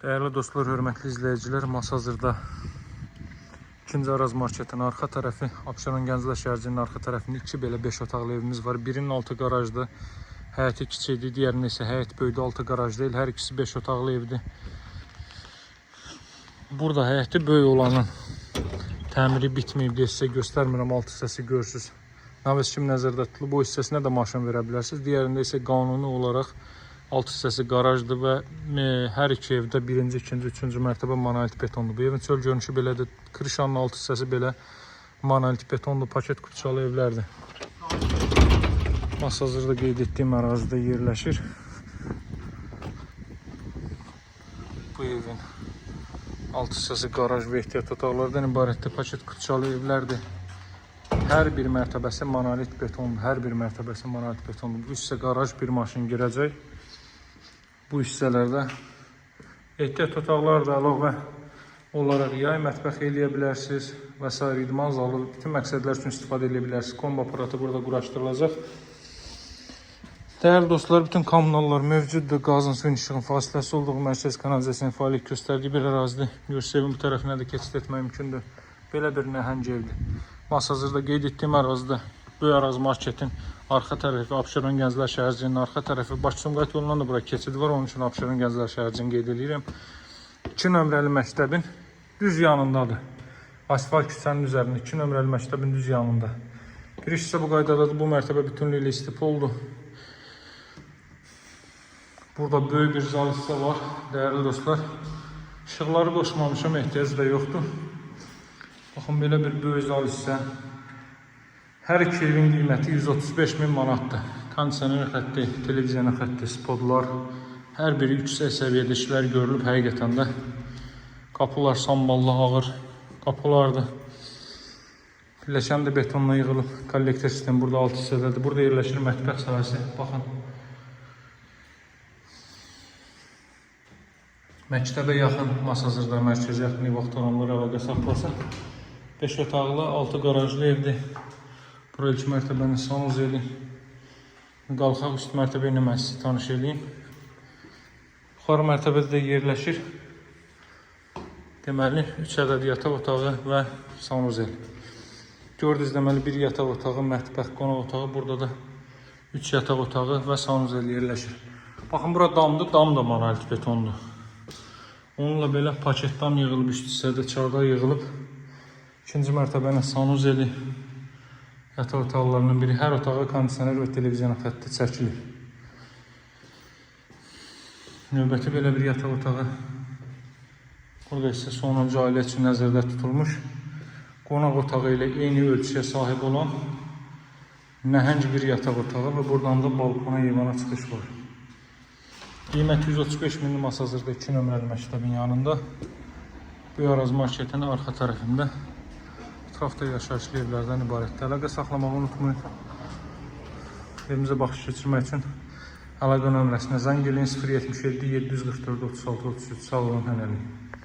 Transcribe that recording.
Dəyərli dostlar, hörmətli izləyicilər, Masazırda 2-ci Araz marketin arxa tərəfi, Abşeron Gənclər şəhərciyinin arxa tərəfində iki belə 5 otaqlı evimiz var. Birinin altı qarajdır, həyəti kiçikdir, digərinin isə həyət böyüdü, altı qaraj deyil. Hər ikisi 5 otaqlı evdir. Burada həyəti böyük olanın təmiri bitməyib deyə sizə göstərmirəm, alt hissəsi görürsüz. Naves kimi nəzərdə tutulub, o hissəsinə də maşın verə bilərsiniz. Digərində isə qanuni olaraq alt hissəsi qarajdır və hər iki evdə birinci, ikinci, üçüncü mərtəbə monolit betondur. Bu evin çöl görünüşü belədir. Krişanın alt hissəsi belə monolit betondur, paket kupçalı evlərdir. Masazırda qeyd etdiyim ərazidə yerləşir. Bu evin alt hissəsi qaraj və ehtiyat otaqlardan ibarətdir. Paket kupçalı evlərdir. Hər bir mərtəbəsi monolit betondur. Hər bir mərtəbəsi monolit betondur. Bu hissə qaraj, bir maşın girəcək. Bu hissələrdə ehtiyat otaqları da əlavə olaraq yay mətbəx eləyə bilərsiniz və sair idman zalı bütün məqsədlər üçün istifadə edə bilərsiniz. Kombi aparatı burada quraşdırılacaq. Dəyərli dostlar, bütün kommunallar mövcuddur. Qazın, suyun, işığın fasiləsi olduğu mərkəz kanalizasiyasının fəaliyyət göstərdiyi bir ərazidir. Görürsünüz, evin bu tərəfinə də keçid etmək mümkündür. Belə bir nəhəng evdir. Masazırda qeyd etdiyim ərazidə Böyük Araz marketin arxa tərəfi, Abşeron Gənclər şəhərciyinin arxa tərəfi, Bakı-Sumqayıt yolundan da bura keçid var. Onun üçün Abşeron Gənclər şəhərciyini qeyd edirəm. 2 nömrəli məktəbin düz yanındadır. Asfalt küçənin üzərində 2 nömrəli məktəbin düz yanında. Giriş hissə bu qaydadadır. Bu mərtəbə bütünlüklə istipoldur. Burada böyük bir zal hissə var, dəyərli dostlar. İşıqları qoşmamışam, ehtiyac da yoxdur. Baxın, belə bir böyük zal hissə. Hər iki evin qiyməti 135 min manatdır. Kondisioner xətti, televiziya xətti, spotlar, hər biri yüksək səviyyədə işlər görülüb həqiqətən də. Qapılar samballı ağır qapılardır. Pilləkən də betonla yığılıb. Kollektor sistemi burada alt hissədədir. Burada yerləşir mətbəx sahəsi. Baxın. Məktəbə yaxın, Masazırda mərkəzə yaxın vaxt olanlar əlaqə saxlasın. 5 otaqlı, 6 qarajlı evdir. Bura ilk mərtəbənin sanuzeli. Qalxaq üst mərtəbə ilə mən sizi tanış eləyim. Yuxarı mərtəbədə də yerləşir. Deməli, 3 ədəd yataq otağı və sanuzel. Gördünüz, deməli, bir yataq otağı, mətbəx, qonaq otağı, burada da 3 yataq otağı və sanuzel yerləşir. Baxın, bura damdır, dam da monolit betondur. Onunla belə paket dam yığılıb, üst hissədə çardaq yığılıb. İkinci mərtəbənin sanuzeli, yataq otaqlarının biri. Hər otağa kondisioner və televiziya xətti çəkilib. Növbəti belə bir yataq otağı. Burada isə sonuncu ailə üçün nəzərdə tutulmuş. Qonaq otağı ilə eyni ölçüyə sahib olan nəhəng bir yataq otağı və buradan da balkona, eyvana çıxış var. Qiyməti 135 min Masazırda 2 nömrəli məktəbin yanında. Böyük Araz marketin arxa tərəfində. Ətrafda yaşayışlı evlərdən ibarətdir. Əlaqə saxlamağı unutmayın. Evimizə baxış keçirmək üçün əlaqə nömrəsinə zəng eləyin 077 744 36 33. Sağ olun, hələlik.